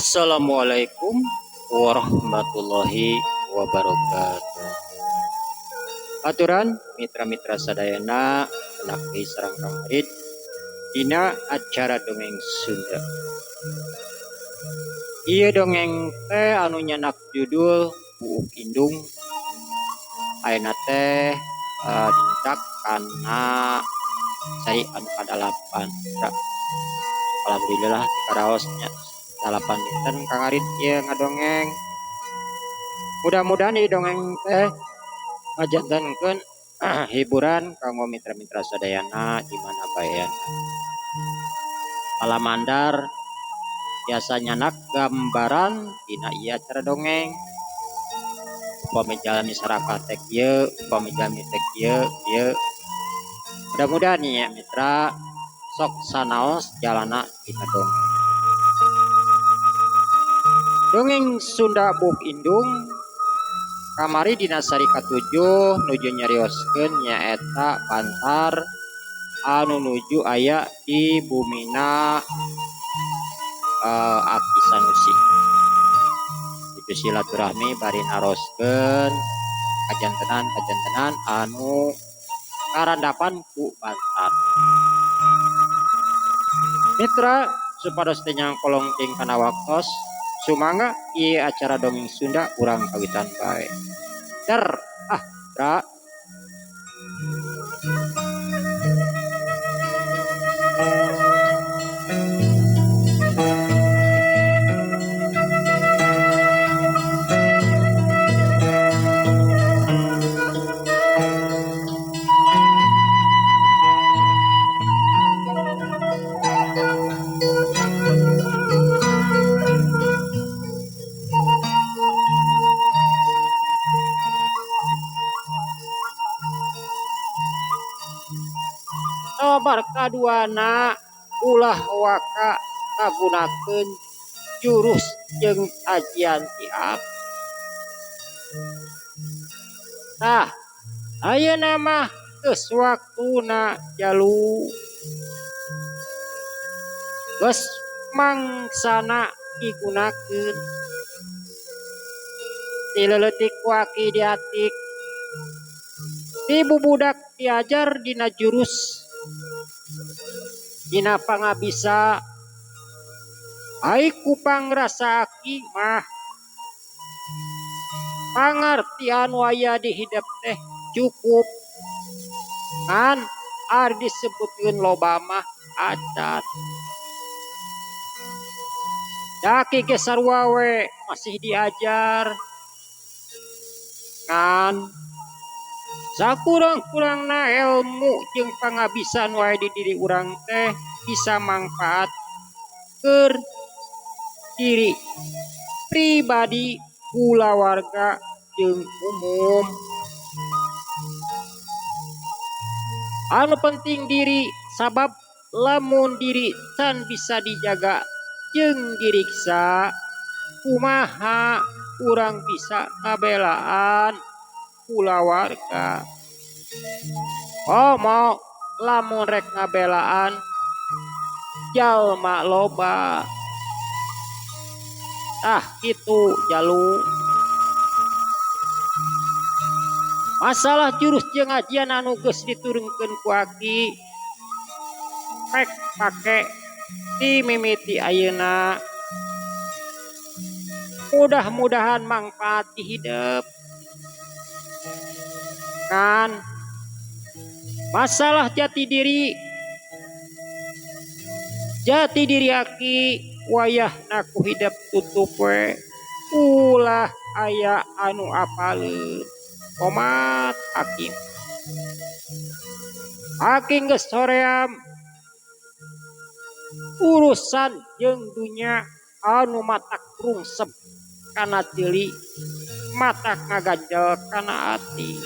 Assalamualaikum warahmatullahi wabarakatuh. Aturan mitra-mitra sadayana pendak deui sareng Kang Arid dina acara dongeng Sunda. Ieu dongeng teh anu nyanak judul Buuk Indung. Ayeuna teh nincak kana sari anu kadalapan. Alhamdulillah karaos nya 8 dinten Kang Arid ieu ngadongeng. Mudah-mudahan ieu dongeng teh ngajantenkeun hiburan kanggo mitra-mitra sadayana di mana bae. Palamandar biasa nyanak gambaran dina ieu acara dongeng. Upami jalmi sarakah teh kieu, upami jalmi teh kieu, kieu. Mudah-mudahan nya mitra sok sanaos jalana dina dongeng. Dongeng Sunda Buuk Indung kamari dina sari katujuh nuju nyarioskeun nyaeta bantar anu nuju aya di bumina Aki Sanusi. Nuju silaturahmi bari naroskeun kajantenan-kajantenan anu karandapan ku bantar. Mitra supados teu nyangkolong teuing kana waktos, sumangga ieu acara dongeng Sunda urang kawitan bae. Der ah Tra. Nobar kaduana ulah waka ngagunakeun jurus jeung ajian ti abdi. Tah, ayeuna mah geus waktuna jalu. Geus mangsana digunakeun. Ti leutik ku aki diatik, ti bubudak diajar dina jurus, dina pangabisa. Ai ku pangrasa aki mah pangartian aya di hidep teh cukup. Ngan ari disebutkeun loba mah acan. Daki ge sarua we masih diajar. Ngan sakurang-kurangna ilmu jeung pangabisan wae di diri urang teh bisa mangfaat keur diri pribadi, kulawarga jeung umum. Anu penting diri sabab lamun diri can bisa dijaga jeung diriksa kumaha urang bisa ngabelaan kulawarga. Komo lamun rek ngabelaan jalma loba. Tah kitu jalu. Masalah jurus jeung ajian anu geus diturunkeun ku aki pek pake ti mimiti ayeuna. Mudah-mudahan mangfaat di hidep. Kan masalah jati diri, jati diri aki wayahna ku hidep tutup we ulah aya anu apaleun. Komat aki. Aki geus hoream urusan jeung dunya anu matak rungsep kana ceuli, matak ngaganjel kana ati.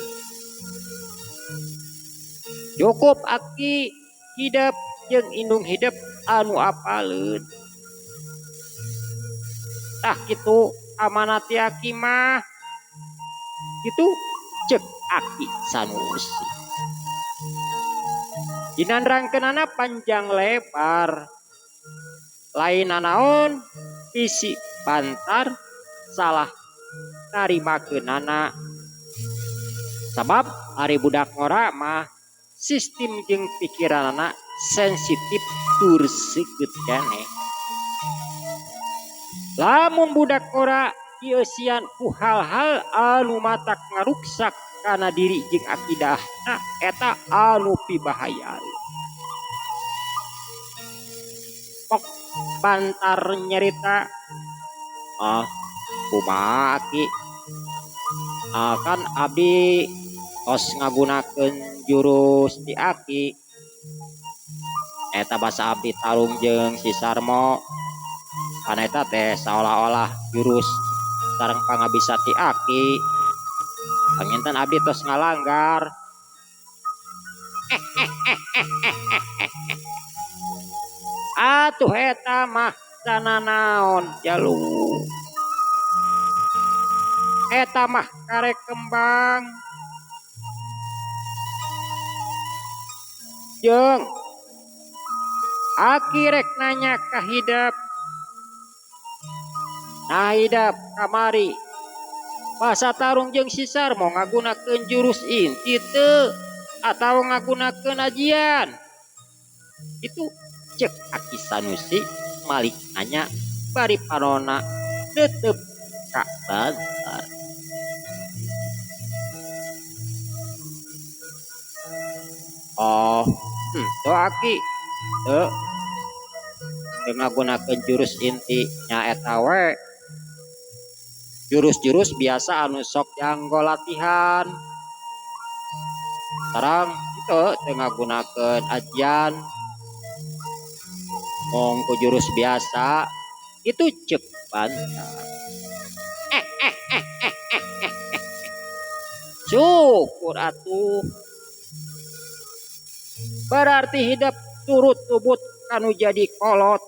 Cukup aki hidep jeung indung hidep anu apaleun. Tah kitu amanat ti aki mah. Kitu ceuk Aki Sanusi. Dina nerangkeunana panjang lebar. Lain nanaon Bisi Bantar salah narimakeunana. Sabab ari budak ngora mah sistem jeung pikiranana sensitif tur seukeut keneh. Lamun budak ngora dieusian ku hal-hal anu matak ngaruksak kana diri jeung akidahna eta anu pibahaya. Pok Bantar nyarita, ah kumaha Aki? Ah, kan abdi tos ngagunakeun jurus ti Aki. Eta basa abdi tarung jeung si Sarmo. Kan eta teh saolah-olah jurus sareng pangabisa ti Aki. Panginten abdi tos ngalanggar. Atuh eta mah sananaon jalu. Eta mah karek kembang. Jeung Aki rek nanya ka hidep. Nah hidep kamari. Basa tarung jeung si Sarmo ngagunakeun jurus inti teu atawa ngagunakeun ajian. Itu cek Aki Sanusi malik nanya bari panona netep ka Bantar. Oh, henteu Aki. Teu. Teu ngagunakeun jurus inti nya eta we. Jurus-jurus biasa anu sok janggo latihan. Sareng teu teu ngagunakeun ajian. Mung ku jurus biasa itu cek Bantar. Syukur atuh. Berarti hidup turut tumut kanu jadi kolot,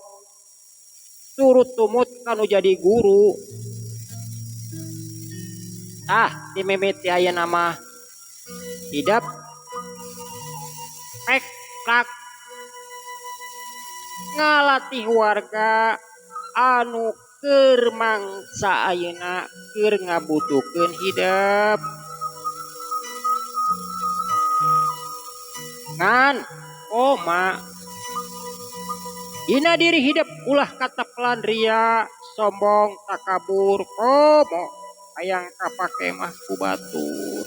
turut tumut kanu jadi guru. Tah dimimiti ayeuna mah hidup pek prak ngalatih warga anu keur mangsa ayeuna keur ngabutuhkeun hidup. Ngan koma dina diri hidup ulah katepelan ria sombong takabur komo hayang kapake mah ku batur.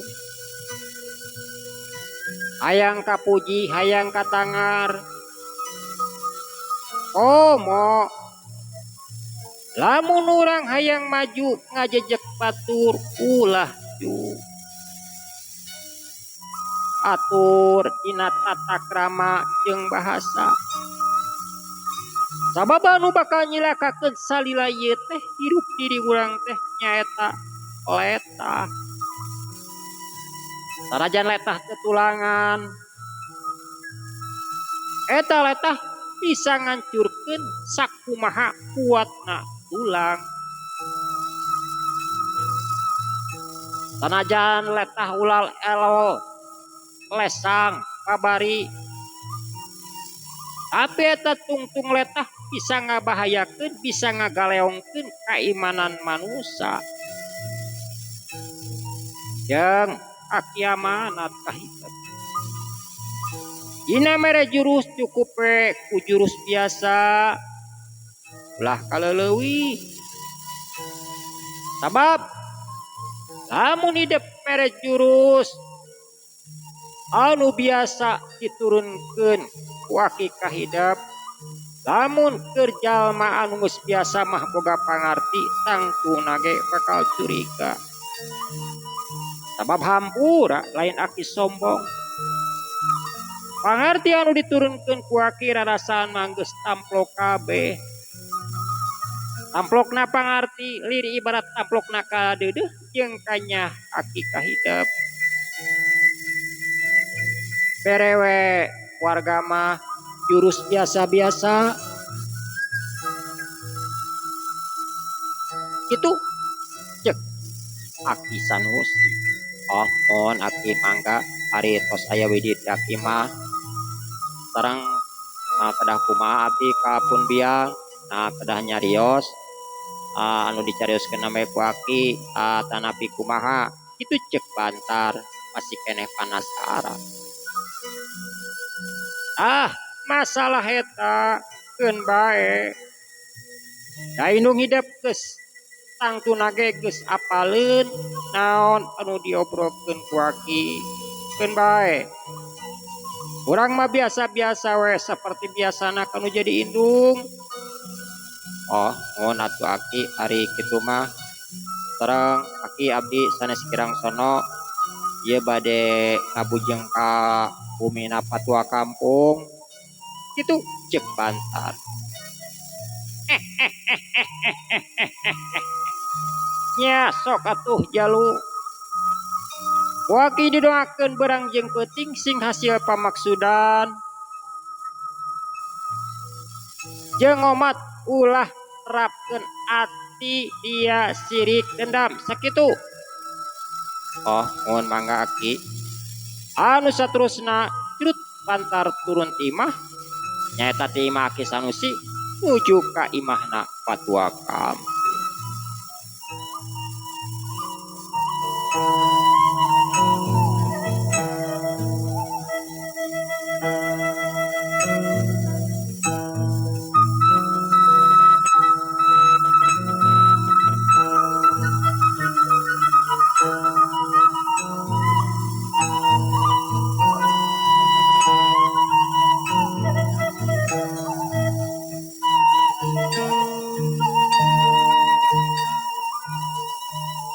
Hayang kapuji hayang katangar komo lamun urang hayang maju ngajejek batur ulah ju. Atur dina tata krama jeung bahasa. Sabab anu bakal nyilakakeun salila ieu teh hirup diri urang teh nyaeta letah. Sanajan letah tetulangan, eta letah bisa ngancurkeun sakumaha kuatna tulang. Sanajan letah ulal elol lesang babari, tapi eta tungtung letah bisa ngabahayakeun, bisa ngagaleongkeun kaimanan manusia. Jeung akiamanat kahitep. Dina mere jurus cukup we ku jurus biasa, ulah kaleleuwih. Sabab lamun hidep mere jurus anu biasa diturunkeun ku aki kahidep, lamun keur jalma anu geus biasa mah boga pangarti tangtuna ge bakal curiga. Sabab hampura lain aki sombong. Pangarti anu diturunkeun ku aki rarasaan mah geus tamplok kabeh. Tamplokna pangarti lir ibarat tamplokna ka deudeuh jeung kanyah aki kahidep. Berewe warga mah jurus biasa-biasa. Itu cek Aki Sanusi. Oh, mohon Aki mangga ari tos aya widi ti Aki mah. Sareng kedah kumaha abdi ka pun biang, nah kedah nyarios. Anu dicarioskeun bae ku aki atanapi kumaha kitu cek Bantar masih keneh panasaran. Ah, masalah eta keun bae. Da indung hidep geus tangtuna ge geus apaleun naon anu diobrolkeun ku aki keun bae. Urang mah biasa-biasa we seperti biasana kanu jadi indung. Oh, ngon atuh aki ari kitu mah. Sareng aki abdi sanes kirang sono ieu bade ngabujeng ka bumina patua kampung. Kitu cek Bantar. Nya sok atuh jalu. Ku aki didoakeun berang jeung peuting sing hasil pamaksudan. Jeung omat ulah terapkeun ati dia sirik dendam sakitu. Oh, mohon mangga aki. Anu saterusna curut Bantar turun ti imah nyaeta ti imah Aki Sanusi nuju ka imahna patua kampung.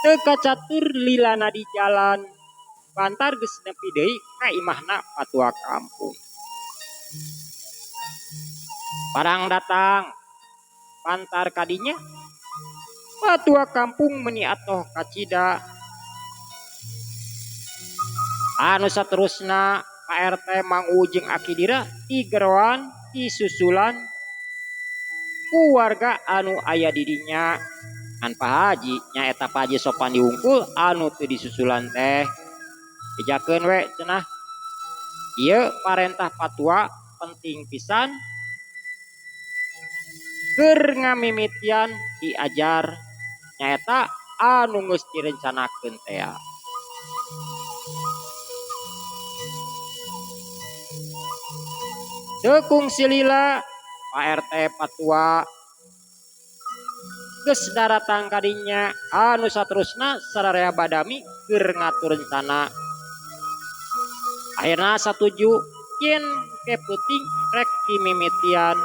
Teu kacatur lilana di jalan, Bantar geus nepi deui ka imahna patua kampung. Barang datang Bantar kadinya, patua kampung meuni atoh kacida. Anu saterusna Pak RT Mang Uu jeung Aki Dira digeroan disusulan ku warga anu aya di dinya. Ngan Pak Haji nyaeta Pak Haji Sopandi wungkul anu teu disusulan teh. Bejakeun we cenah. Ieu parentah patua penting pisan keur ngamimitian diajar nyaeta anu geus direncanakeun tea. Teu kungsi lila Pak RT patua geus daratang kadinya anu saterusna sararea badami keur ngatur rencana. Akhirna satuju yen ke peuting rek dimimitian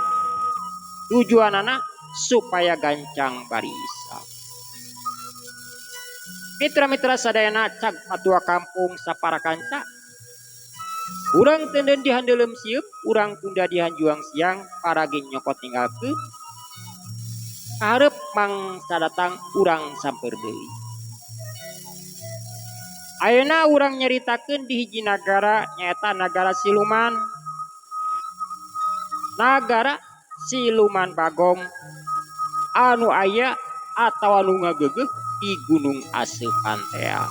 tujuanana supaya gancang barisa. Mitra-mitra sadayana cag patua kampung sapara kanca. Urang tenden dihandelem sieum, urang tunda dihanjuang siang, paragi nyokot ninggalkeun. Kaharep mangsa datang urang samper deui. Ayeuna urang nyaritakeun di hiji nagara nyaeta nagara siluman. Nagara siluman Bagong anu aya atawa nu ngageugeuh di Gunung Aseupan tea.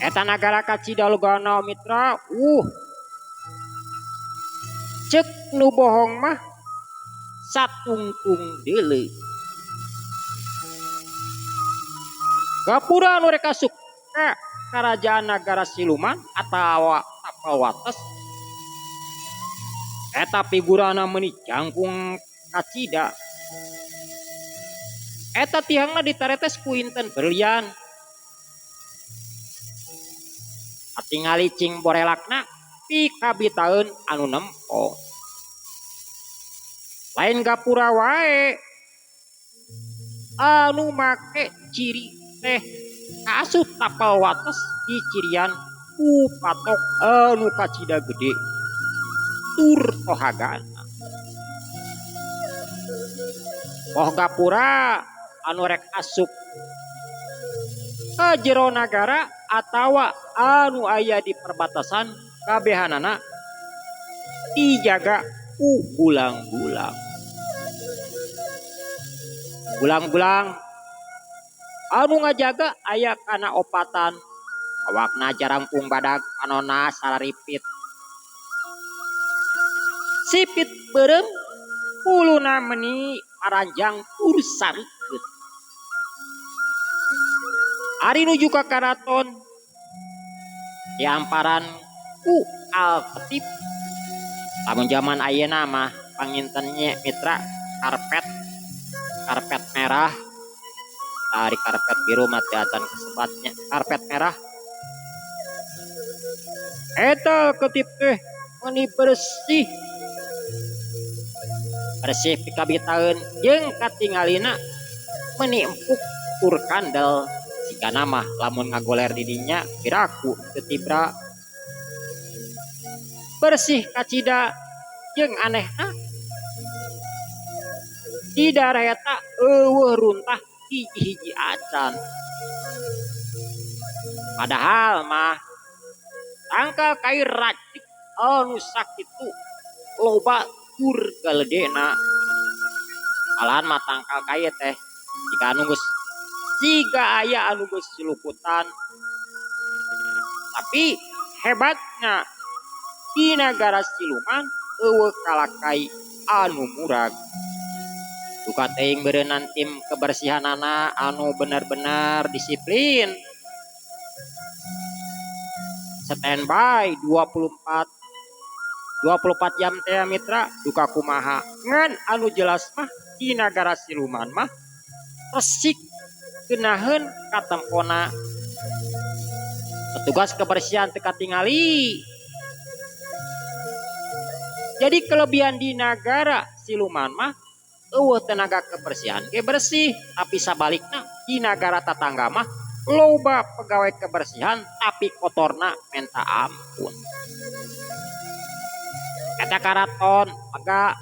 Eta nagara kacida logana mitra, Cek nu bohong mah satungtung deuleu. Gapura anu rek asup ka karajaan nagara siluman atawa tapal wates. Eta figurana meuni jangkung kacida. Eta tihangna ditaretes ku inten berlian. Katingali cing borelakna pikabitaeun anu nempo. Lain gapura wae anu make ciri teh kaasup tapal wates di cirian ku patok anu kacida gede tur tohagana. Poh gapura anu rek asup ka jero nagara atawa anu aya di perbatasan kabehanana dijaga ku gulang-gulang. Gulang-gulang anu ngajaga aya kana opatan, awakna jarangkung badag panona sararipit. Sipit beureum, huluna meuni paranjang tur sareukeut. Ari nuju ka karaton diamparan ku alketip. Lamun jaman ayeuna mah panginten nya mitra karpet, karpet merah. Ari karpet biru mah teu acan kasebat nya, karpet merah. Eta alketip teh meuni bersih. Bersih pikabitaeun jeung katingalina meuni empuk tur kandel. Sigana mah lamun ngagoler di dinya piraku teu tibra. Bersih kacida jeung anehna di daerah eta eueuh runtah hiji-hiji acan. Padahal mah tangkal kayu racik anu sakitu loba tur galedena. Malahan mah tangkal kayu teh siga anu geus siga aya anu geus silukutan. Tapi hebatna di nagara siluman eueuh kalakai anu murag. Duka teuing beureunan tim kebersihanana anu bener-bener disiplin. Standby 24 jam teh mitra duka kumaha. Ngan anu jelas mah di nagara siluman mah resik geunaheun katempona. Petugas kebersihan teu katingali. Jadi kelebihan di nagara siluman mah eueuh tenaga kebersihan ge bersih, tapi sabalikna di nagara tatangga mah loba pegawai kebersihan tapi kotorna menta ampun. Eta karaton mega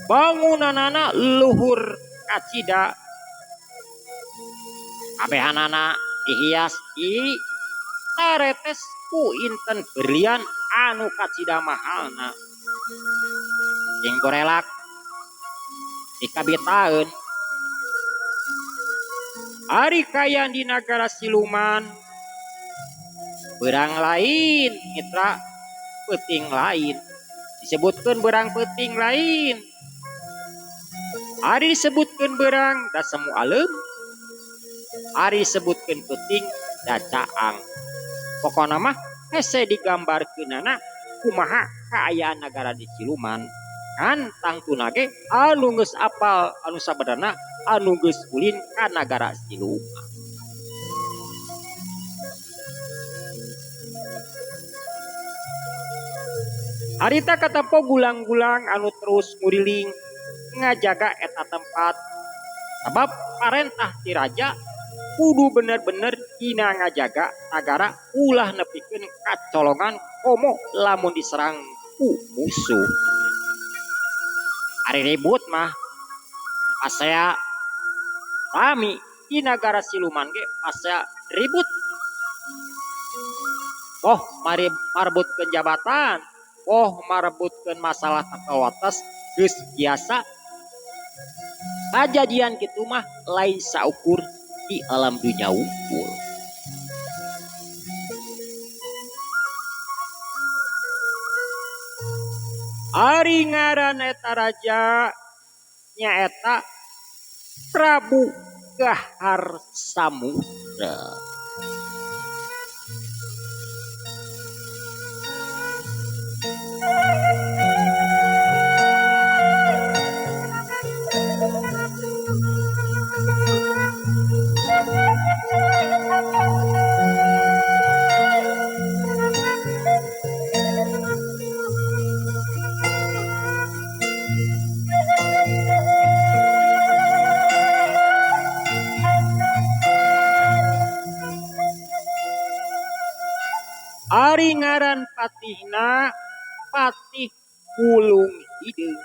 bangunanana luhur kacida, kabehanana dihias di taretes ku inten berlian anu kacida mahalna. Sing gorelak dikabitaeun. Ari kaayaan di nagara siluman beurang lain mitra peuting lain disebutkeun beurang peuting lain. Ari disebutkeun beurang da semu aleum, ari disebutkeun peuting da caang. Pokona mah hese digambarkeunana kumaha kaayaan nagara di siluman. Ngan tangtuna ge anu geus apal anu sabenerna anu geus ulin ka nagara siluman. Harita katempo gulang-gulang anu terus nguriling ngajaga eta tempat. Sabab parentah ti raja kudu bener-bener dina ngajaga nagara ulah nepikeun kacolongan komo lamun diserang ku musuh. Ari ribut mah pasea rami di nagara siluman ge pasea ribut. Oh mari marbutkeun jabatan, oh marbutkeun masalah takawatas geus biasa. Kajadian kitu mah lain saukur di alam dunya wungkul. Ari ngaran eta raja nyaeta Prabu Gahar Samudra. Ari ngaran patihna Patih Wulung Hideung.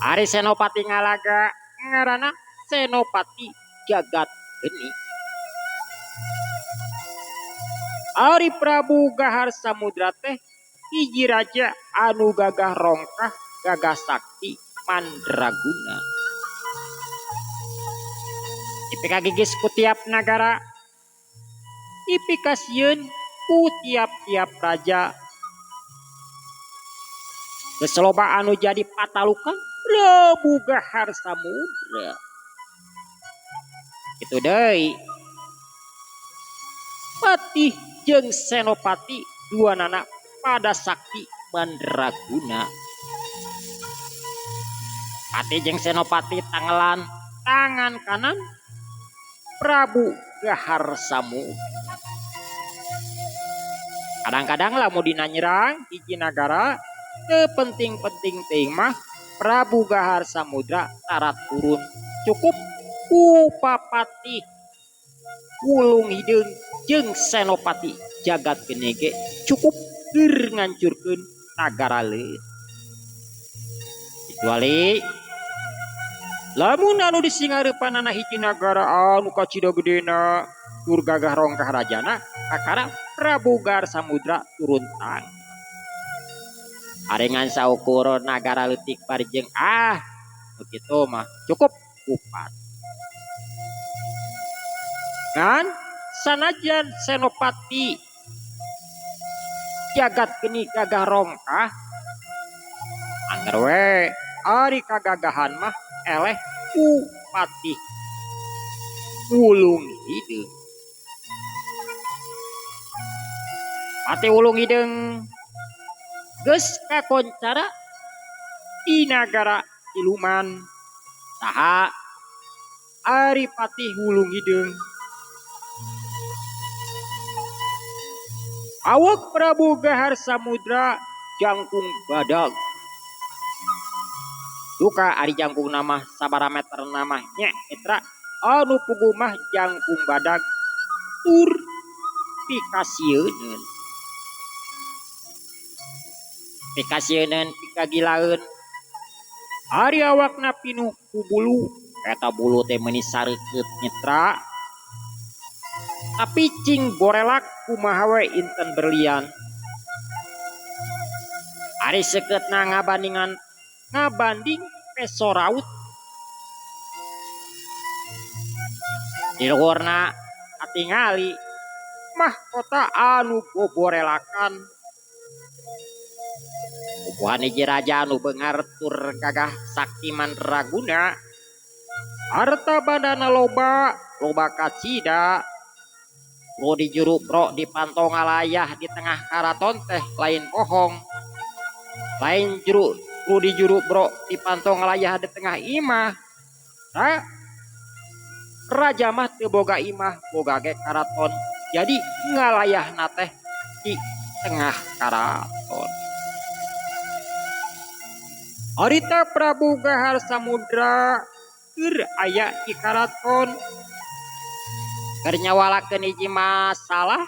Ari Senopati Ngalaga ngaranna Senopati Jagat Geni. Ari Prabu Gahar Samudra teh hiji raja anu gagah rongkah gagah sakti mandraguna. Dipikagigis ku tiap nagara, dipikasieun ku tiap-tiap raja. Geus loba anu jadi patalukan Prabu Gahar Samudra. Kitu deui. Patih jeung Senopati duanana pada sakti mandraguna. Patih jeung Senopati tangelan tangan kanan Prabu Gahar Samudra. Kadang-kadang lamun dina nyerang hiji nagara teu penting-penting teuing mah Prabu Gahar Samudra tarat turun cukup ku papatih Wulung Hideung jeung Senopati Jagat Geni ge cukup keur ngancurkeun nagara leuit. Kecuali lamun anu disingareupanana hiji nagara anu kacida gedena tur gagah rongkah rajana kakara Prabu Gahar Samudra turun tang. Ari ngan saukur nagara leutik bari jeung nu kitu mah cukup kupat. Ngan sanajan Senopati Jagat Geni gagah rongkah angger we ari kagagahan mah eleh ku Patih Wulung Hideung. Patih Wulung Hideung geus kakoncara di nagara Siluman. Saha ari Patih Wulung Hideung? Awak Prabu Gahar Samudra jangkung badag. Duka ari jangkung nama sabaraha meter nama nya mitra anu puguh mah jangkung badag tur pikasieuneun. Pikasieuneun pikagilaeun. Ari awakna pinuh ku bulu, eta bulu teh meuni sareukeut mitra. Tapi cing borelak kumaha we inten berlian. Ari seukeutna ngabanding peso raut. Di luhurna katingali mahkota anu boborelakan. Pupuhan hiji raja anu beunghar tur gagah sakti mandraguna. Harta bandana loba, loba kacida. Pro di juru pro di pantau ngalayah di tengah karaton teh lain bohong. Lain juru pro di juru bro di pantau ngalayah di tengah imah. Nah, raja mah teu boga imah, boga ge karaton. Jadi ngalayahna teh di tengah karaton. Harita Prabu Gahar Samudra keur aya di karaton. Keur nyawalakeun hiji masalah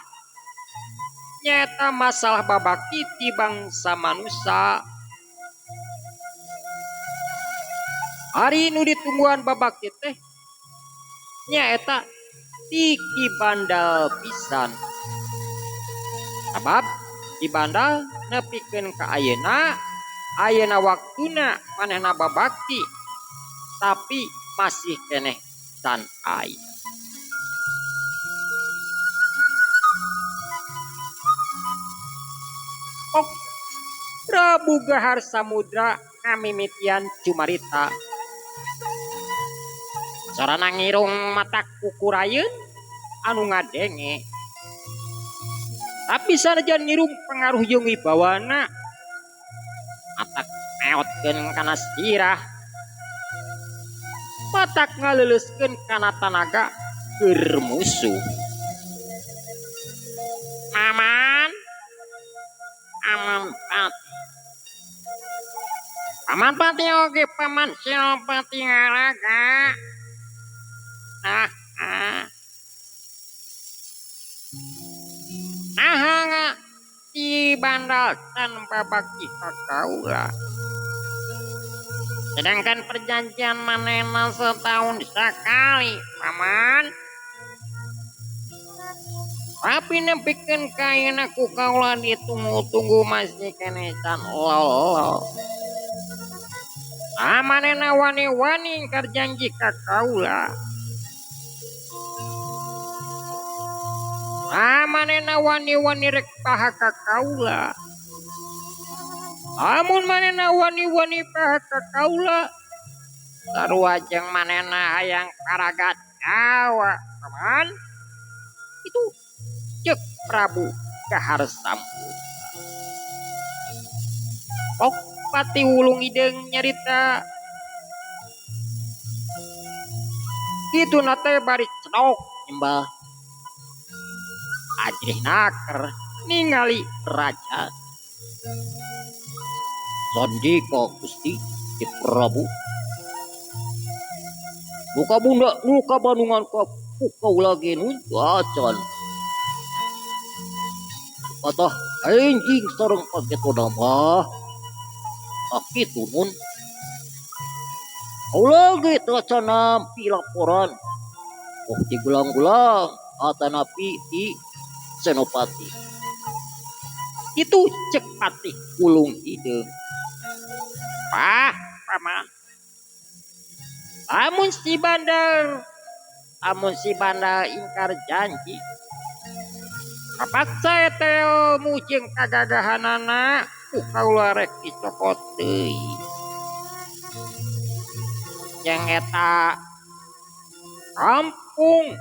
nyaeta masalah babakti ti bangsa manusa. Ari nu ditungguan babakti teh nyaeta ti Ki Bandal pisan. Sabab Ki Bandal nepikeun ka ayeuna, ayeuna waktuna manehna babakti tapi masih keneh can aya. Ok, Prabu Gahar Samudra ngamimitian cumarita. Sorana ngirung mata kukurayeun anu ngadenge. Tapi sanajan ngirung pengaruh jeung wibawana matak meotkeun kana sirah, matak ngaleuleuskeun kana tanaga keur musuh. Paman, Paman Pati. Paman Pati oge Paman Senopati Ngaraga. Nah, ah. Nah, di bandal tanpa baki kakaula. Sedangkan perjanjian manehna setahun sekali, Paman. Tapi nepikeun kaena ku kaula ditunggu-tunggu masih keneh can lolo. Ah, manehna wani-wani ingkar janji ka kaula. Ah, manehna wani-wani rek paha ka kaula. Amun manehna wani-wani paeh ka kaula sarua jeung manehna hayang paragat nyawa paman. Itu cek Prabu Gahar Samudra. Pok Pati Wulung Hideung nyarita. Kituna teh bari cedok nyembah. Ajrih naker ningali raja. Sandika Gusti Ki Prabu. Nu kabunda nu kabandungan ka ku kaula ge nun acan. Patah enjing sareng pagetona mah. Tah kitu nun. Kaula ge teu acan nampi laporan. Oh ti gulang-gulang atanapi ti Senopati. Kitu cek Patih Wulung Hideung. Pah paman. Lamun si bandar lamun si bandar ingkar janji kapaksa eta ilmu jeung kagagahanana ku kaula rek dicokot deui. Jeung eta kampung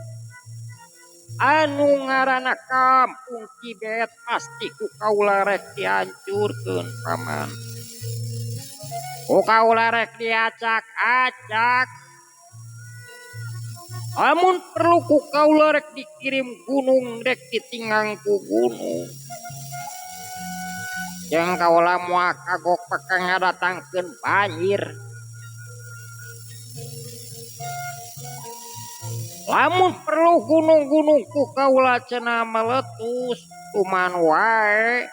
anu ngaranna Kampung Cibet pasti ku kaula rek dihancurkeun paman. Ku kaula rek diacak-acak. Lamun perlu ku kaula rek dikirim gunung rek ditinggang ku gunung. Jeung kaula moal kagok peka ngadatangkeun banjir. Lamun perlu gunung-gunung ku kaula cenah meletus kuman wae.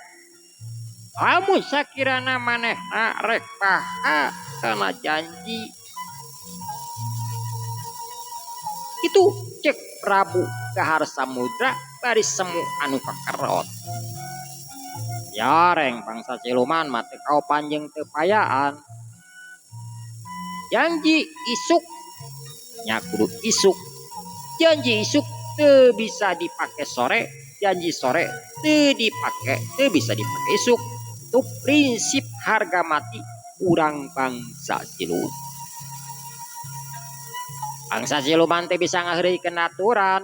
Lamun sakirana manehna rek paha kana janji. Kitu cek Prabu Gahar Samudra bari semu anu kakerot. Yareng bangsa siluman mah teu kaopan jeung teu payaan. Janji isuk nya kudu isuk. Janji isuk teu bisa dipake sore, janji sore teu dipake, teu bisa dipake isuk. Itu prinsip harga mati urang bangsa siluman. Bangsa siluman teh bisa ngaheureuykeun aturan,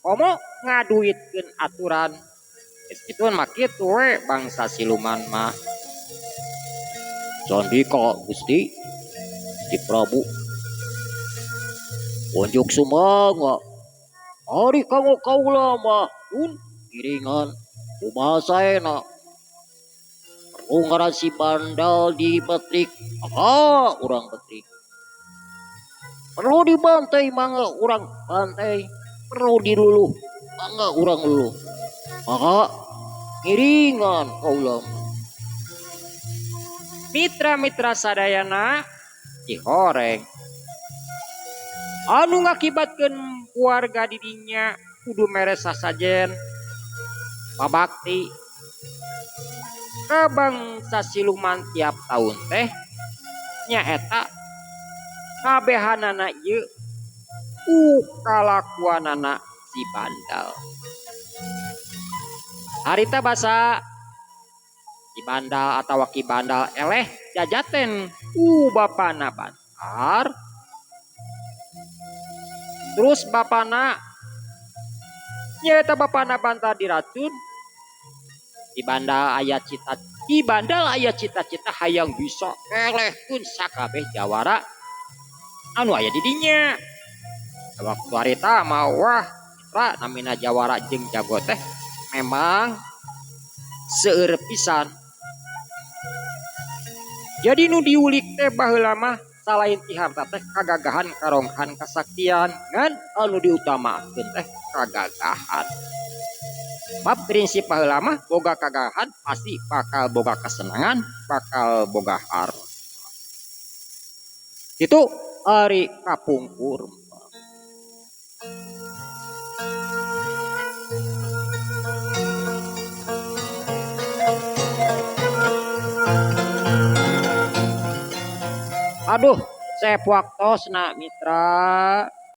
komo ngaduitkeun aturan. Geus kitu mah kitu we bangsa siluman mah. Sandika Gusti Gusti Prabu. Unjuk sumangga ari kanggo kaula mah un iringan kumaha saena. Perlu ngaran si bandal dibetrik, mangga urang betrik. Perlu dibantai mangga urang bantai, perlu diluluh mangga urang luluh. Maka ngiringan kaula mah. Mitra-mitra sadayana dihoreng. Anu ngakibatkeun warga didinya kudu mere sasajen pabakti ka bangsa siluman tiap tahun teh nyaeta kabehanana ieu ku kalakuanana si bandal. Harita basa si bandal atawa ki bandal eleh jajaten ku bapana Bantar. Terus bapana nyaeta bapana Bantar diracun. Ki bandal aya cita, ki bandal aya cita-cita hayang bisa elehkeun sakabeh jawara anu aya di dinya. Waktu harita mah wah mitra namina jawara jeung jago teh memang seueur pisan. Jadi nu diulik teh baheula mah salain ti harta teh kagagahan karonghan kasaktian ngan anu diutamakeun teh kagagahan. Bab prinsip baheula mah boga kagagahan pasti bakal boga kesenangan, bakal boga harta. Itu ari kapungkur. Aduh, saya waktosna mitra.